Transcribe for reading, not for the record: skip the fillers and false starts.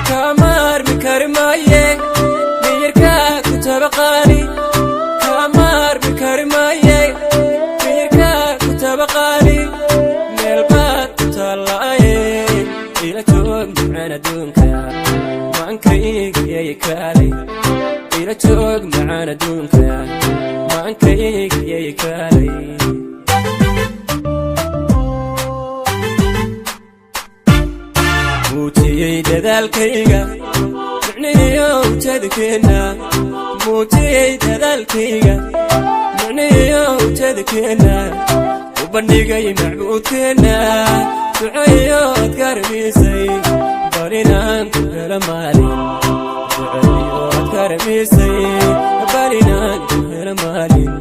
Kama armi kari maaye, miyirkaa ku tabaqaali. Kama armi kari maaye, miyirkaa ku tabaqaali. Meel baad ku taallaaye, ila joog macaan adduunka, maankayga kaalay. Ila joog macaan adduunka, maankayga kaalay. Muujiyey dadaalkayga micnihiyo ujeedkeenna, muujiyey dadaalkayga micnihiyo ujeedkeenna, u bandhigay macbuudkeenna, duceeyo adkarmisay bal inaan ku helo maalin. Duceeyo adkarmisay bal inaan ku helo maalin.